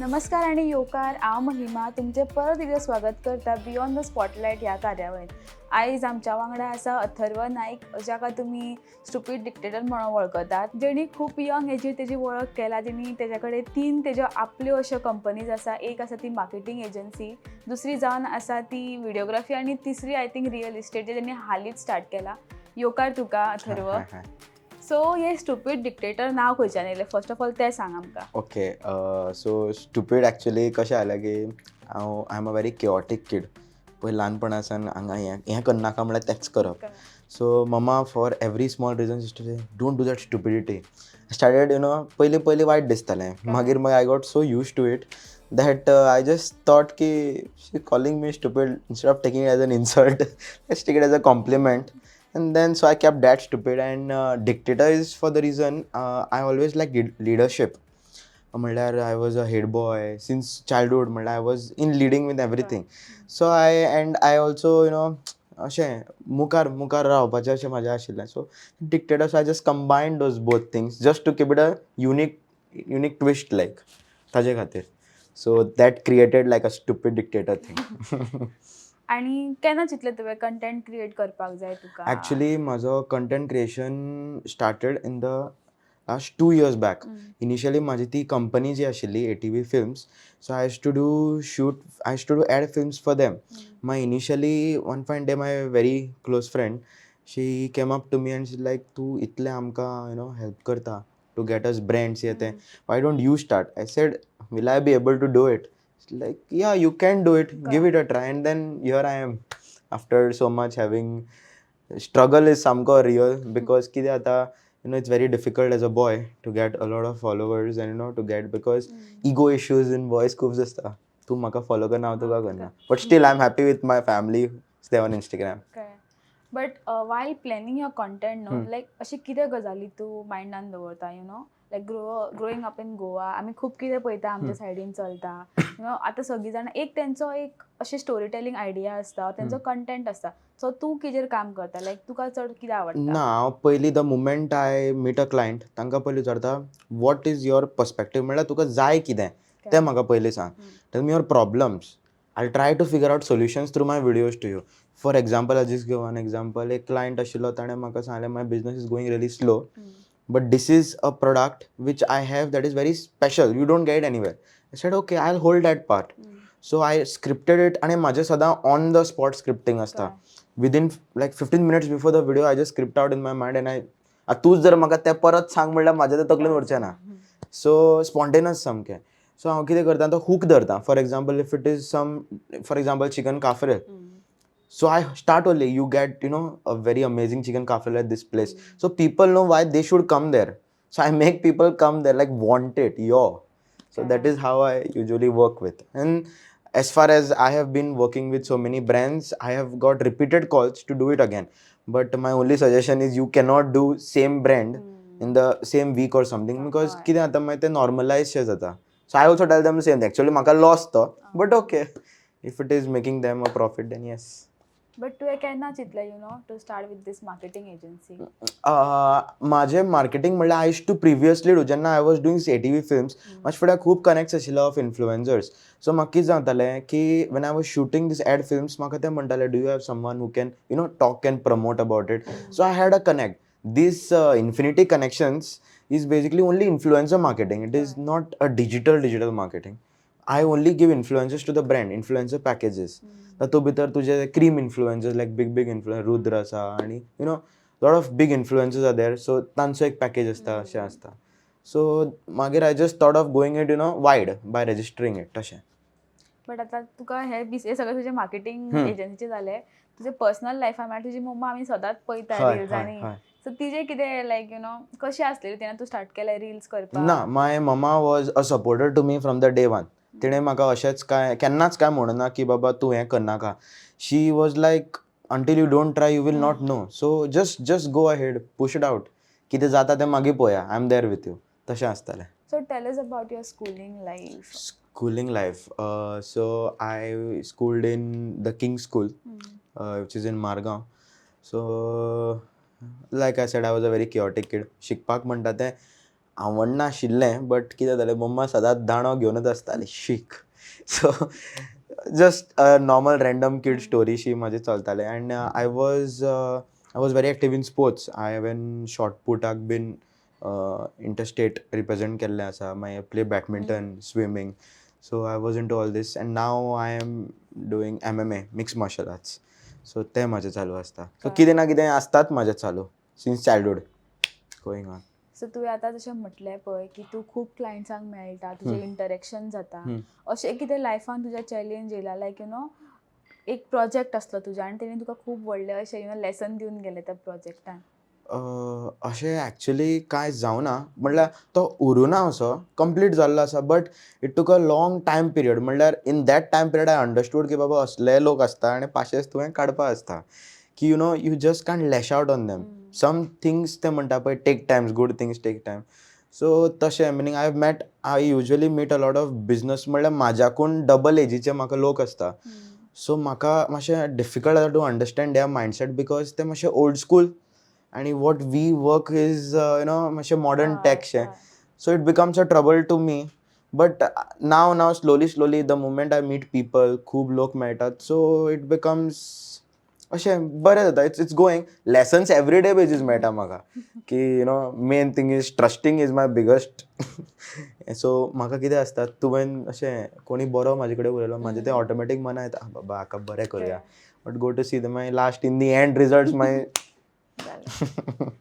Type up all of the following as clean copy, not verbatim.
नमस्कार आनी येवकार. हांव महिमा, तुमचें परत एकदां स्वागत करता बियॉन्ड the spotlight ह्या कार्यावळींत. आयज आमच्या वांगडा आसा अथर्व नायक, जाका तुमी स्टुपीड डिक्टेटर म्हणून वळखतात, जेणी खूब यंग एजीर तेजी वळख केला, जेणी तेज्या कडेन तीन तेज्यो आपल्यो अश्यो कंपनीज आसा. एक आसा ती मार्केटींग एजन्सी, दुसरी जावन आसा ती विडियोग्राफी आनी तिसरी, I think, real estate, जे तेणी हालींच स्टार्ट केला. येवकार तुका, अथर्व. हाय, हाय. सो हे स्टुपीड डिक्टेटर नांव खंयच्यान येयलें, फर्स्ट ऑफ ऑल तें सांग आमकां. ओके, सो स्टुपीड एक्चुली कशें जालें की हांव, I am a very chaotic kid. पयलीं ल्हानपणासान हांगा हें हें करनाका म्हणल्यार तेंच करप. So mama for every small reason used to say, "Don't do that stupidity." Started पयलीं पयलीं वायट दिसतालें, मागीर मागीर I got so used to it that I just thought की she calling me stupid, instead of taking it as an insult, let's take it as a compliment. And then so I kept that stupid, and dictator is for the reason I always like leadership. म्हणल्यार I was a head boy since childhood, म्हणल्यार I was in leading with everything. So I and I also अशें मुखार मुखार रावपाचें अशें म्हाजें आशिल्लें. So dictator, so I just combine those both things just to keep it a unique twist, like ताजे खातीर. So that created like a stupid dictator thing. आनी केन्ना चिंतलें तुवें कंटेंट क्रिएट करपाक जाय तुका? ॲक्च्युली म्हजो content creation started in the last 2 years back. Initially म्हाजी ती कंपनी जी आशिल्ली, ATV films, so I used to do shoot, I used to do ad films for them. मागीर initially one fine day, my very close friend, she came up to me and she like, "तूं इतलें आमकां you know help करता to get us brands हे तें, why don't you start?" I said, "Will I be able to do it?" Like, "Yeah, you can do it, give it a try." And then here I am after so much having struggle is सामको real, because कितें जाता, it's very difficult as a boy to get a lot of followers and to get, because ego issues in boys खूब आसता. तूं म्हाका follow करना, हांव तुका करना. But still I am happy with my family there on Instagram. But while planning your content न्हू, लायक अशी कितें गजाली तूं मायंडान दवरता? Like growing up in Goa, आमी खूब कितें पळयता आमच्या सायडीन चलता. You know आतां सगळीं जाणां एक तेंचो एक अशें स्टोरी टेलिंग आयडिया आसता, तेंचो कंटेंट आसता. सो तूं कितेर काम करता? लायक तुका चड कितें आवडटा? ना, हांव पयलीं the moment I meet a client, तांकां पयलीं विचारता, "What is your perspective?" म्हणल्यार तुका जाय कितें तें म्हाका पयलीं सांग. Tell me your problems, I try to figure out solutions through my videos to you. For example, I just give one example. एक क्लायंट आशिल्लो, ताणें म्हाका सांगलें, "My business is going really slow, but this is a product which I have that is very special. You don't get anywhere." I said, "Okay, I'll hold that part." So I scripted it, आणि माझे सदां on the spot scripting आसता. Within like 15 minutes before the video, I just script out in my mind and I, तूंच जर म्हाका तें परत सांग म्हणल्यार म्हाज्या तें तकलेन उरचें ना. सो स्पॉन्टेनस सामकें. सो हांव कितें करता, तो हूक धरता. For example, if it is some, for example, chicken cafreal. So I start only, "You get a very amazing chicken cafreal at this place." So people know why they should come there. So I make people come there, like want it, yo. So that is how I usually work with. And as far as I have been working with so many brands, I have got repeated calls to do it again. But my only suggestion is you cannot do same brand in the same week or something, because कितें जाता मागीर तें normalise शें जाता. So I also tell them same. Actually म्हाका loss तो, but okay, if it is making them a profit, then yes. But तुवें केन्ना चिंतलें to start with this marketing agency? म्हाजें मार्केटींग म्हणल्यार I used to previously do, जेन्ना I was doing ATV Films, म्हाजे फुडें खूब कनेक्ट्स आशिल्ले ऑफ इन्फ्लुएन्सर्स. सो म्हाका कितें जातालें की when I was shooting this ad films, म्हाका ते म्हणटाले, "Do you have someone who can talk and promote about it?" So I had a connect. This Infinity Connections is basically only influencer marketing. It is not a digital marketing. I only give influencers to the brand, influencer packages. तातूंत भितर तुजे cream influencers, like big big influencer, Rudra आसा आनी lot of big influencers are there. So तांचो एक package आसता, अशें आसता. सो मागीर I just thought of going it wide by registering it तशें. बट आतां तुका हे बीस हे सगळें तुजें मार्केटिंग एजन्सीचें जालें. तुजें पर्सनल लायफान, म्हळ्यार तुजी मम्मा आमी सदांच पळयता रिल्सांनी. सो तिजें कितें, लायक you know कशी आसलेली तेन्ना तूं स्टार्ट केलें रिल्स करपाक? ना, my mama was a supporter to me from the day one. तिणें म्हाका अशेंच कांय केन्नाच कांय म्हणुना की बाबा तूं हें करनाका. She was like, "Until you don't try, you will not know. So just go ahead, push it out. कितें जाता तें मागीर पळोवया. I am there with you." तशें आसतालें. So tell us about your schooling life. Schooling life. So I schooled in the King's School, which is in Margao. So, like I said, I was a very chaotic kid. शिकपाक म्हणटा तें आवडनाशिल्लें, but कितें जालें, मम्मा सदांच दांडो घेवनच आसताली, शीक. So just normal random kid स्टोरीशी म्हाजी चलतालें. And I was very active in sports. हांवें शॉर्ट पुटाक बीन इंटरस्टेट रिप्रेजेंट केल्लें आसा. मागीर play badminton, swimming. So I was into all this and now I am doing MMA, mix martial arts. So तें म्हाजें चालू आसता. सो कितें ना कितें आसतात म्हाजें चालू since childhood going on. So तुवें आतां जशें म्हटलें पळय की तूं खूब क्लायंट्सांक मेळटा, तुजें इंटरेक्शन जाता, अशें कितें लायफान तुज्या चॅलेंज येयला, लायक you know एक प्रोजेक्ट आसलो तुज्या आनी तेणी तुका खूब व्हडलें अशें you know lesson दिवन गेलें त्या प्रोजेक्टान? अशें एक्चुली कांय जावना, म्हणल्यार तो उरुना असो, कंप्लीट जाल्लो आसा, but it took a long time period. म्हणल्यार in that time period I understood की बाबा असले लोक आसता आनी पाशेंस तुवें काडपा आसता की you just can't lash out on them. Some things ते म्हणटा पळय, take times, good things take time. So तशें meaning I have met, I usually meet a lot of business, म्हणल्यार म्हाज्याकून डबल एजीचे म्हाका लोक आसता. सो म्हाका मातशें डिफिकल्ट जाता to understand their mindset, because ते मातशे ओल्ड स्कूल आनी what we work is मातशें modern टॅकशें. So it becomes a trouble to me, but now slowly slowly, the moment I meet people, खूब लोक मेळटात, सो it becomes अशें बरें जाता. It's going. Lessons every day basis मेळटा म्हाका की main thing is trusting is my biggest. So म्हाका कितें आसता, तुवें अशें कोणी बरो म्हाजे कडेन उलयलो, म्हाजें तें ऑटोमॅटीक मना येता, "आ, बाबा हाका बरें करुया." But go to see the मागीर last in the end results मागीर.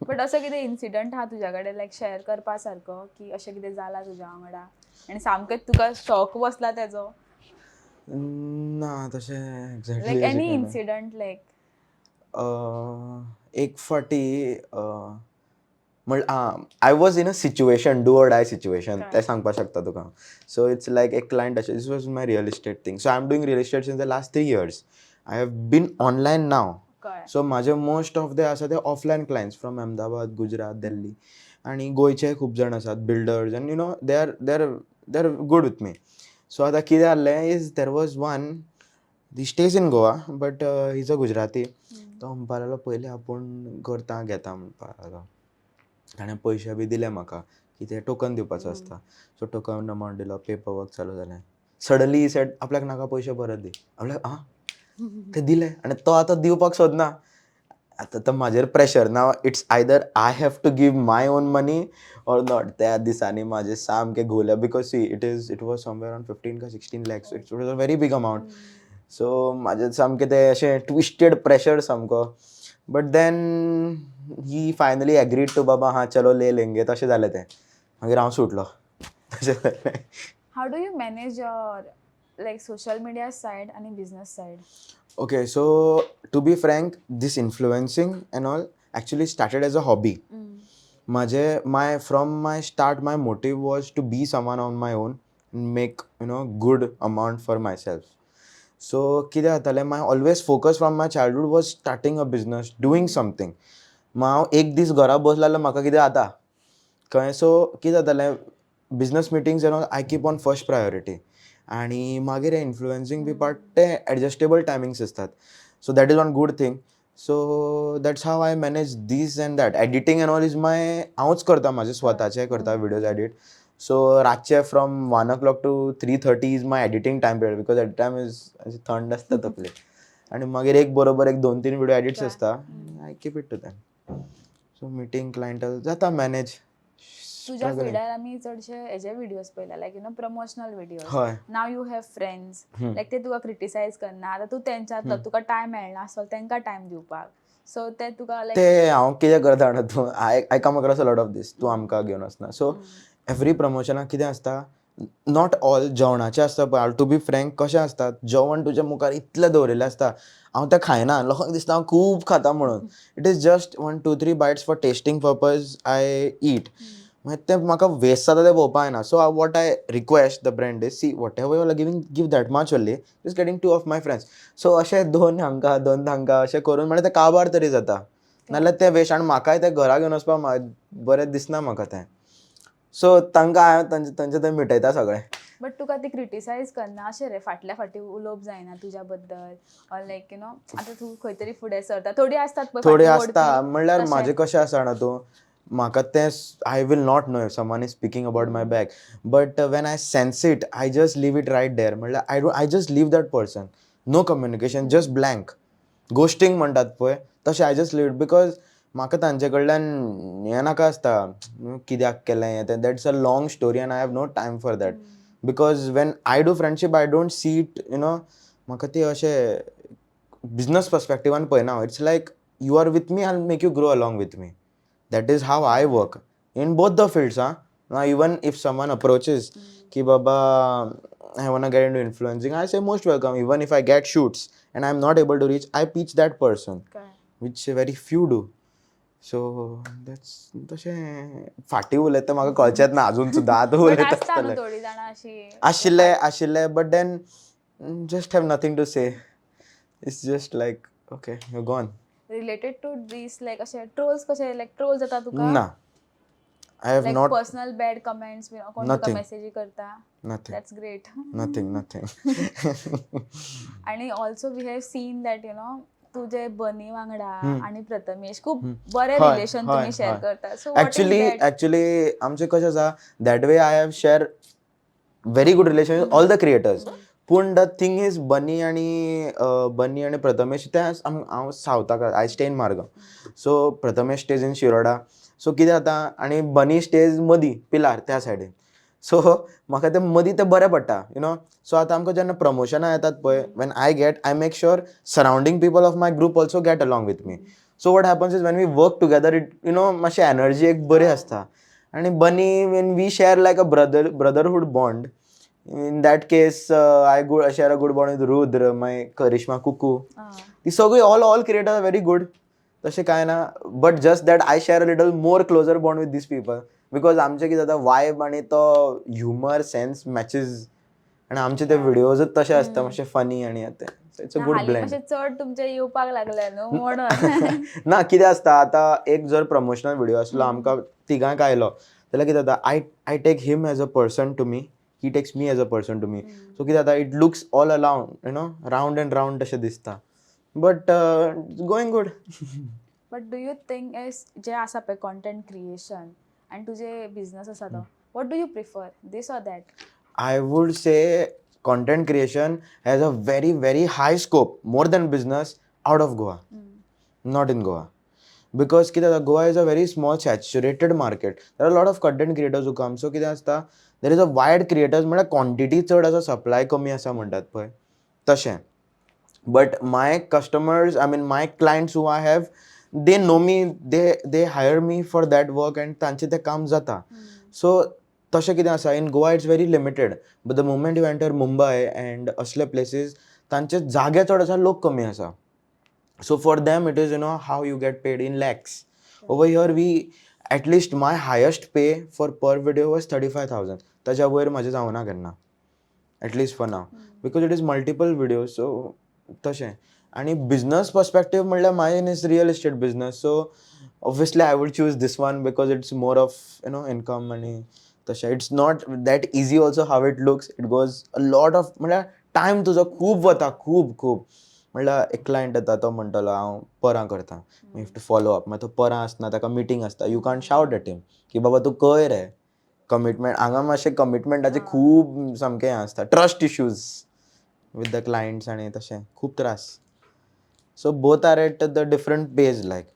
बट असो कितें इन्सिडंट आहा तुज्या कडेन लायक शेअर करपा सारको की अशें कितें जालां तुज्या वांगडा आनी सामकें तुका शॉक बसला तेजो? ना, तशें लायक एक्झॅक्टली. एनी इन्सिडंट लायक. एक फावटी म्हळ्यार I was in a situation, do or die situation. तें सांगपाक शकता तुका. सो it's like एक क्लायंट अशें, this was my real estate thing. So I am doing real estate since the last 3 years. I have been online now. कळ्ळें. So म्हाजे most of the आसा ते offline clients from Ahmedabad, Gujarat, Delhi आनी गोंयचे खूब जाण आसात, builders, and they are good with me. So आतां कितें जाल्लें is there was one, he stays in Goa but is a Gujarati. तो म्हणपा लागलो, पयलीं आपूण करता घेता म्हणपा लागलो. ताणें पयशे बी दिले म्हाका की ते टोकन दिवपाचो आसता. सो टोकन अमावंट दिलो, पेपर वर्क चालू जालें. सडनली he said आपल्याक नाका, पयशे परत दी. म्हणल्यार आं, ते दिले आनी तो आतां दिवपाक सोदना. आतां तो म्हाजेर प्रेशर ना. It's either I have to give my own money or not. त्या दिसांनी म्हाजे सामके घुंवले, because see, it was somewhere around 15 काय 16 lakhs. It's was a very big amount. So म्हाजें सामकें तें अशें ट्विस्टेड प्रेशर सामको. But then he finally agreed to, बाबा हां, चलो ले लेंगे, तशें जालें तें. मागीर हांव सुटलो, तशें जालें. How do you manage your like social media side आणि business side? Okay, so to be frank, this influencing and all actually started as a hobby. माझे my from my start, my motive was to be someone on my own, make good amount for myself. So कितें जातालें, my always focus from my childhood was starting a business, doing something. मग हांव एक दीस घरा बसलो जाल्यार म्हाका कितें जाता, कळ्ळें? सो कितें जातालें, business meetings and all I keep on first priority आणि मागीर हे इन्फ्लुएन्सींग बी पार्ट ते एडजस्टेबल टायमिंग्स आसतात. So that is one good thing. So that's how I manage this and that. Editing and all is my, हांवूच करता, म्हाजे स्वताचे करता विडियोज एडिट. सो रातचे from 1 o'clock to 3:30 is my editing time period, because at time is थंड आसता तकली आनी मागीर एक बरोबर एक दोन तीन विडियो एडिट्स आसता. I keep it to them. So meeting, clientele जाता मॅनेज. तुझ्या फिडार आमी चडशे हेजे व्हिडियोज पळयला, like promotional videos. Now you have friends, like ते तुका क्रिटिसायज करना. आतां तूं तेंच्यांतलो, तुका टायम मेळना आसलो तेंकां टायम दिवपाक, सो ते तुका लायक ते हांव कितें करता जाणा तूं, I come across a lot of this, तूं आमकां घेवन वचना. सो एवरी प्रमोशनाक कितें आसता, not all जेवणाचें आसता पळय. टू बी फ्रँक, कशें आसता, जेवण तुज्या मुखार इतलें दवरिल्लें आसता, हांव तें खायना, लोकांक दिसता हांव खूब खाता म्हणून. It is just one two three bites for tasting purpose I eat. मागीर तें म्हाका वेस्ट जाता तें पळोवपाक जायना. So what I request the brand is, see, whatever you are giving, give that much only. Just getting two of my friends. So अशें दोन हांकां, दोन तांकां, अशें करून म्हणल्यार तें काबार तरी जाता, नाल्यार तें वेस्ट. आनी म्हाकाय तें घरा घेवन वचपाक बरें दिसना म्हाका तें. सो तांकां हांवें तांचें तांचें तें मिटयता सगळें. बट तुका ती क्रिटिसायज करना अशें रे, फाटल्या फाटी उलोवप जायना तुज्या बद्दल, ऑर लायक you know आतां तूं खंय तरी फुडें सरता, थोडी आसतात पळय थोडे फाटी आसता ओडपी, म्हणल्यार तशें. म्हाजें कशें आसा जाणा तूं. म्हाका तें I will not know if someone is speaking about my back, but when I sense it, I just leave it right there. म्हणल्यार I don't I just leave that person, no communication, just blank ghosting म्हणटात पळय तशें. I just leave it because म्हाका तांचे कडल्यान हें नाका आसता, कित्याक केलें हें तें. That's a long story and I have no time for that, because when I do friendship, I don't see it. म्हाका ती अशें बिजनस पर्सपेक्टिवान पळयना. It's like you are with me, I make you grow along with me. That is how I work in both the fields. हां, ना, even if someone approaches की बाबा, I wanna get into influencing, I say most welcome. Even if I get shoots and I am not able to reach, I pitch that person, काय which very few do. So that's तशें फाटीं उलयता म्हाका कळचेंच ना अजून सुद्दां आतां but उलयता आसता न्हू आसतलें. थोडी जाणां अशी. आशिल्ले, आशिल्ले, but then just have nothing to say. It's just like, okay, you gone. Related to these, like अशे ट्रोल्स कशे, लायक ट्रोल जाता तुका? ना, I have like not. Personal bad comments बीन कोण तुका Nothing. मेसेजी करता? Nothing. That's great. Nothing, nothing. आणि also we have seen that तुझे बनी वांगडा आणि प्रथमेश खूप बरे रिलेशन तुम्ही शेअर करता, सो ऍक्च्युली ऍक्च्युली आमचें कशें आसा, that way I have share very good relation with all the creators, पूण the thing is बनी आणि प्रथमेश ते हांव सावथाक, I stay in Margao, so Prathamesh stays in Shiroda. So कितें जाता, आनी बनी स्टेज मदीं पिलार त्या सायडीन, सो म्हाका तें मदीं तें बरें पडटा you know. सो आतां आमकां जेन्ना प्रमोशनां येतात पळय, when I get, I make sure surrounding people of my group also get along with me. So what happens is, when we work together, it मातशी एनर्जी एक बरी आसता. आनी बनी, when we share like a brotherhood bond, in that case I go share a good bond with Rudra, my Karishma Kuku, ती सगळी all creators are very good, तशें कांय ना, but just that I share a little more closer bond with these people because आमचें कितें जाता, vibe आनी तो ह्युमर सेन्स मॅचीज आनी आमचे ते व्हिडियोजच तशे आसता, मातशे फनी आनी तें. It's a good हालीं ब्लेंड. मातशें चड तुमचें येवपाक लागलें न्हू म्हणून. ना, कितें आसता, आतां एक जर प्रमोशनल व्हिडिओ आसलो, आमकां तिगांक आयलो जाल्यार कितें जाता, I take him as a person to me, he takes me as a person to me. So कितें जाता, it looks all around round and round तशें दिसता, but going good. But do you think as जे आसा पळय content creation आनी तुजे business आसा तो, what do you prefer, this or that? I would say content creation has a very, very high scope, more than business, out of Goa, not in Goa. Because कितें जाता, Goa is a very small saturated market. There are a lot of content creators who come. So कितें आसता, there is a wide creators, म्हळ्यार quantity चड आसा, supply कमी आसा म्हणटात पळय तशें. But my customers, I mean, my clients who I have, they know me, they hire me for that work and तांचें तें काम जाता. सो तशें कितें आसा, in Goa it's very limited, but the moment you enter Mumbai and असले places, तांचे जागे चड आसा, लोक कमी आसा. So for them it is how you get paid in lakhs. Over here we, at least my highest pay for per video was 35,000. ताच्या वयर म्हाजें जावना केन्ना, at least for now, because it is multiple videos. So तशें. आनी business perspective म्हणल्यार mine is real estate business, so obviously I would choose this one because it's more of income. आनी तशें it's not that easy also how it looks. It goes a lot of, म्हणल्यार time तुजो खूब वता, खूब खूब. म्हणल्यार एक क्लायंट येता, तो म्हणटलो हांव परां करता, you have to follow up. मागीर तो परां आसना, ताका मिटींग आसता, you can't shout at him की बाबा तूं कर रे. कमिटमेंट हांगा मातशें कमिटमेंटाचें खूब सामकें हें आसता, trust issues with the clients आनी तशें खूब त्रास. So both are at the different page, like,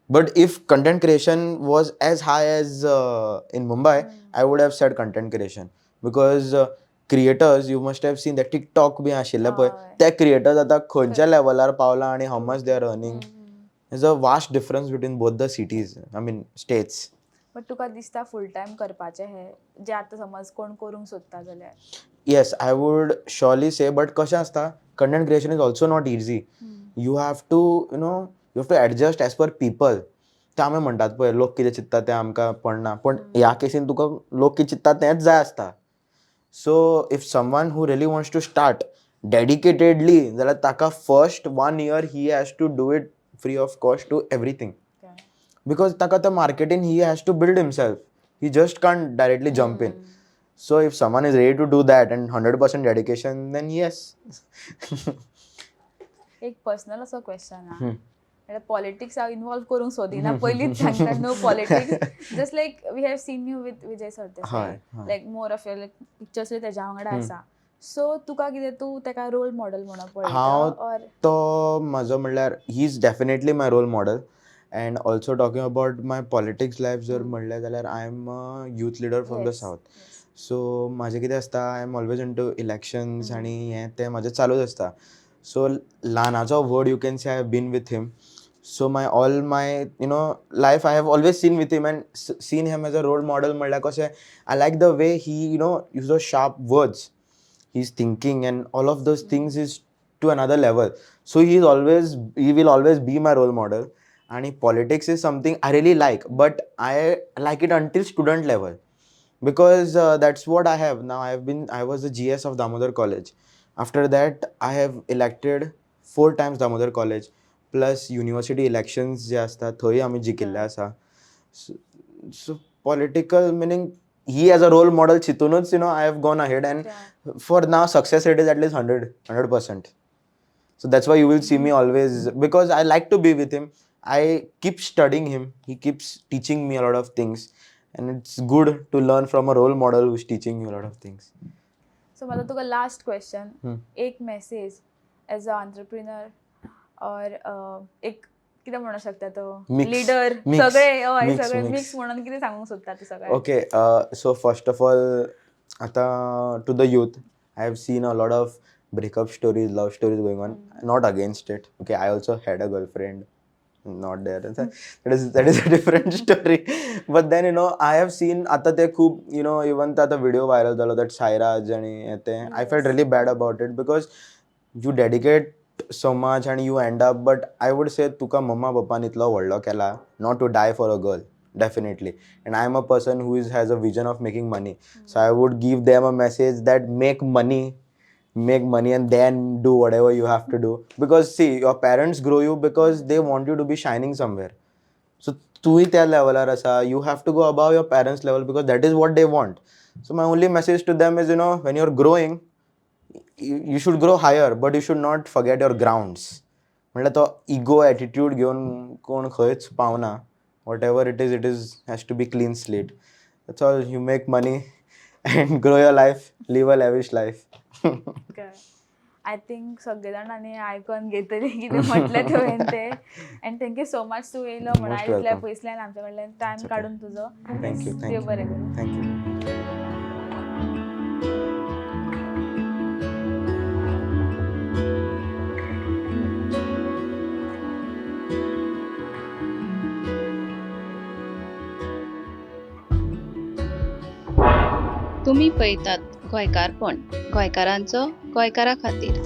but if content creation was as high as in Mumbai, I would have said content creation because creators, you must have seen that TikTok बी आशिल्ले पळय, ते creators आतां खंयच्या लेवलार पावला आनी how much they are earning is a vast difference between both the cities, I mean, states. But तुका दिसता full time करपाचें हें, जें आतां समज कोण करूंक सोदता जाल्यार? Yes, I would surely say, but कशें आसता, content creation is also not easy. You have to you have to adjust as per people. ते आमी म्हणटात पळय, लोक कितें चिंत्ता तें आमकां पडना, पूण ह्या केसीन तुका लोक कितें चिंत्ता तेंच जाय आसता. So if someone who really wants to start dedicatedly जाल्यार ताका first one year he has to do it free of cost to everything, because ताका त्या मार्केटीन he has to build himself. He just can't directly jump in. So if someone is ready to do that and 100% dedication, then yes. एक personal असो question आ. म्हळ्यार politics हांव involve करूंक सोदिना, पयलींच सांगता, no politics. Just like we have seen you with Vijay Sardesai, हय हय. Like more of like pictures तेज्या वांगडा आसा. सो तुका कितें, तूं तेका रोल मॉडल म्हणून पळयता ऑर? तो म्हजो म्हणल्यार he is definitely my role model. And also talking about my politics life जर म्हणलें जाल्यार, I am a youth leader from the south. So म्हाजें कितें आसता, I am always into elections आनी हें तें म्हाजें चालूच आसता. सो ल्हानाचो व्हड, you can say, I have been with him. So my all my life I have always seen with him and seen him as a role model. म्हणल्यार कशें, I like the way he use the sharp words, he is thinking and all of those things is to another level. So he will always be my role model. आणि politics is something I really like, but I like it until student level because that's what I have now. I was the GS of Damodar College. After that, I have elected four times Damodar College, plus university elections जे आसता थंय आमी जिखिल्ले आसा. So political meaning he as a role model चितूनच I have gone ahead and for now success rate is at least 100%. So that's why you will see me always, because I like to be with him. I keep studying him. He keeps teaching me a lot of things, and it's good to learn from a role model who's teaching you a lot of things. So म्हाका तुका last question, एक message as a entrepreneur or एक कितें म्हणूंक शकता तो Mix. Leader, Mix. सगळे, हय, Mix, सगळे mix. Mix म्हणून कितें सांगूंक सोदता तूं सगळ्यांक? Okay, so first of all, आता to the youth, I have seen a lot of breakup stories, love stories going on. Not against it. Okay, I also had a girlfriend. Not there. That is a different story. But then I have seen आता ते खूप even आता video viral झालो that Sairaj आणि हे ते, I felt really bad about it because you dedicate so much and you end up. But I would say, तुका मम्मा पप्पान इतलो व्हडलो केला not to die for a girl, definitely. And I am a person who is has a vision of making money, so I would give them a message that make money, make money and then do whatever you have to do, because see, your parents grow you because they want you to be shining somewhere. So तूंय त्या लेवलार आसा, you have to go above your parents' level because that is what they want. So my only message to them is, when you are growing, you should grow higher, but you should not forget your grounds. म्हटल्यार तो ego attitude घेवन कोण खंयच पावना. Whatever it is, it is has to be clean slate. That's all. You make money and grow your life, live a lavish life. I think सगळे जाणांनी आयकून घेतली कितें म्हटलें तुवें तें, and thank you so much तूं येयलो म्हणून Most इतल्या welcome. पयसल्यान आमच्या कडल्यान टायम okay. काडून तुजो. Thank you. देव thank you. बरें करूं. Thank you. तुमी पळयतात गोंयकारपण, गोंयकारांचो गोंयकारा खातीर.